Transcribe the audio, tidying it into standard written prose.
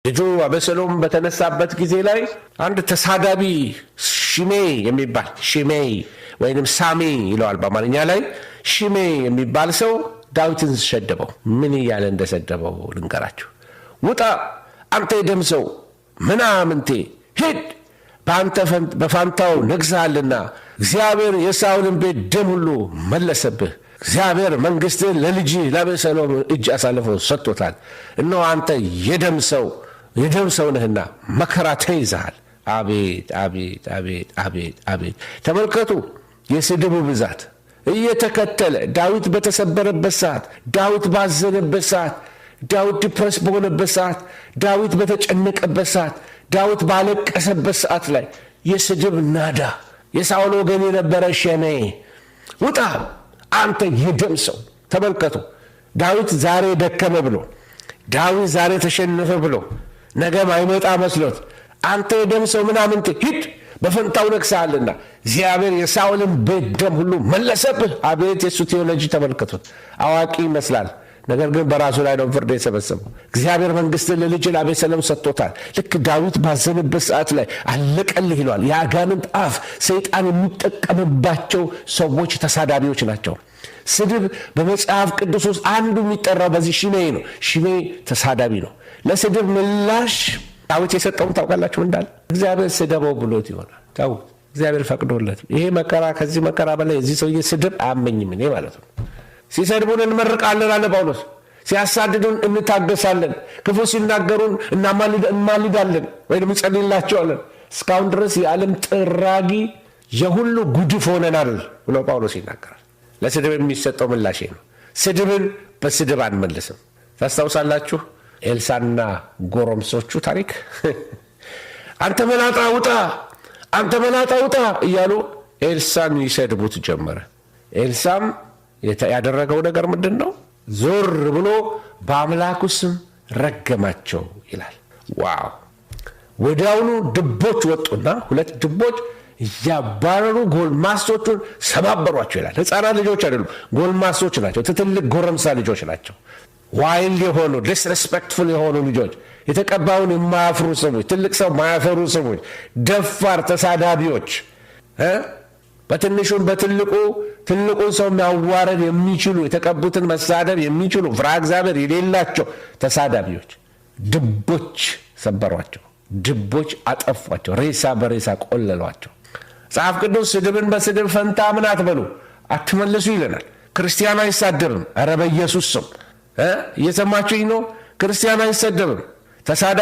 ልጁ አቤሴሎም በተነሳበት ጊዜ ላይ አንድ ተሳዳቢ ሽሜ የሚባል፣ ሽሜ ወይንም ሳሜ ይለዋል በአማርኛ ላይ፣ ሽሜ የሚባል ሰው ዳዊትን ሰደበው። ምን እያለ እንደሰደበው ልንገራችሁ። "ውጣ አንተ የደም ሰው ምናምንቴ፣ ሂድ፣ በአንተ በፋንታው ነግሠሃልና እግዚአብሔር የሳኦልን ቤት ደም ሁሉ መለሰብህ። እግዚአብሔር መንግሥትህን ለልጅህ ለአቤሴሎም እጅ አሳልፎ ሰጥቶታል። እነሆ አንተ የደም ሰው ነህና መከራ ተይዘሃል።" አቤት አቤት አቤት አቤት አቤት! ተመልከቱ የስድቡ ብዛት እየተከተለ። ዳዊት በተሰበረበት ሰዓት፣ ዳዊት ባዘነበት ሰዓት፣ ዳዊት depressed በሆነበት ሰዓት፣ ዳዊት በተጨነቀበት ሰዓት፣ ዳዊት ባለቀሰበት ሰዓት ላይ የስድብ ናዳ። የሳኦል ወገን የነበረ ሸሜ "ውጣ አንተ የደም ሰው።" ተመልከቱ። ዳዊት ዛሬ ደከመ ብሎ፣ ዳዊት ዛሬ ተሸነፈ ብሎ፣ ነገም አይመጣ መስሎት "አንተ የደም ሰው ምናምንቴ፣ ሂድ፣ በፈንታው ነግሠሃልና እግዚአብሔር የሳኦልን ቤት ደም ሁሉ መለሰብህ።" አቤት የሱ ቴዎሎጂ ተመልከቱት። አዋቂ ይመስላል። ነገር ግን በራሱ ላይ ነው ፍርድ የሰበሰበው። እግዚአብሔር መንግስትን ለልጅህ ለአቤሴሎም ሰጥቶታል። ልክ ዳዊት ባዘነበት ሰዓት ላይ አለቀልህ ይለዋል። የአጋንንት አፍ፣ ሰይጣን የሚጠቀምባቸው ሰዎች ተሳዳቢዎች ናቸው። ስድብ በመጽሐፍ ቅዱስ ውስጥ አንዱ የሚጠራው በዚህ ሽሜ ነው። ሽሜ ተሳዳቢ ነው። ለስድብ ምላሽ ዳዊት የሰጠውን ታውቃላችሁ? እንዳለ እግዚአብሔር ስደበው ብሎት ይሆናል። ታውት እግዚአብሔር ፈቅዶለት ይሄ መከራ፣ ከዚህ መከራ በላይ የዚህ ሰውዬ ስድብ አያመኝም እኔ ማለት ነው። ሲሰድቡን እንመርቃለን አለ ጳውሎስ። ሲያሳድዱን እንታገሳለን። ክፉ ሲናገሩን እናማልዳለን ወይም እንጸልይላቸዋለን። እስካሁን ድረስ የዓለም ጥራጊ፣ የሁሉ ጉድፍ ሆነናል ብሎ ጳውሎስ ይናገራል። ለስድብ የሚሰጠው ምላሽ ነው። ስድብን በስድብ አንመልስም። ታስታውሳላችሁ ኤልሳና ጎረምሶቹ ታሪክ። "አንተ መላጣ ውጣ፣ አንተ መላጣ ውጣ" እያሉ ኤልሳን ይሰድቡት ጀመረ። ኤልሳም ያደረገው ነገር ምንድን ነው? ዞር ብሎ በአምላኩ ስም ረገማቸው ይላል። Wow! ወዲያውኑ ድቦች ወጡና ሁለት ድቦች እያባረሩ ጎልማሶቹን ሰባበሯቸው ይላል። ሕፃናት ልጆች አይደሉም፣ ጎልማሶች ናቸው። ትልልቅ ጎረምሳ ልጆች ናቸው። Wild የሆኑ፣ disrespectful የሆኑ ልጆች፣ የተቀባውን የማያፍሩ ሰዎች፣ ትልቅ ሰው የማያፈሩ ሰዎች፣ ደፋር ተሳዳቢዎች፣ በትንሹም በትልቁ ትልቁን ሰው የሚያዋረድ የሚችሉ፣ የተቀቡትን መሳደብ የሚችሉ፣ ፍርሃ እግዚአብሔር የሌላቸው ተሳዳቢዎች ድቦች ሰበሯቸው። ድቦች አጠፏቸው። ሬሳ በሬሳ ቆለሏቸው። መጽሐፍ ቅዱስ ስድብን በስድብ ፈንታ ምን አትበሉ፣ አትመልሱ ይለናል። ክርስቲያን አይሳደብም። ኧረ በኢየሱስ ስም እየሰማችሁኝ ነው? ክርስቲያን አይሰደብም። ተሳዳቢ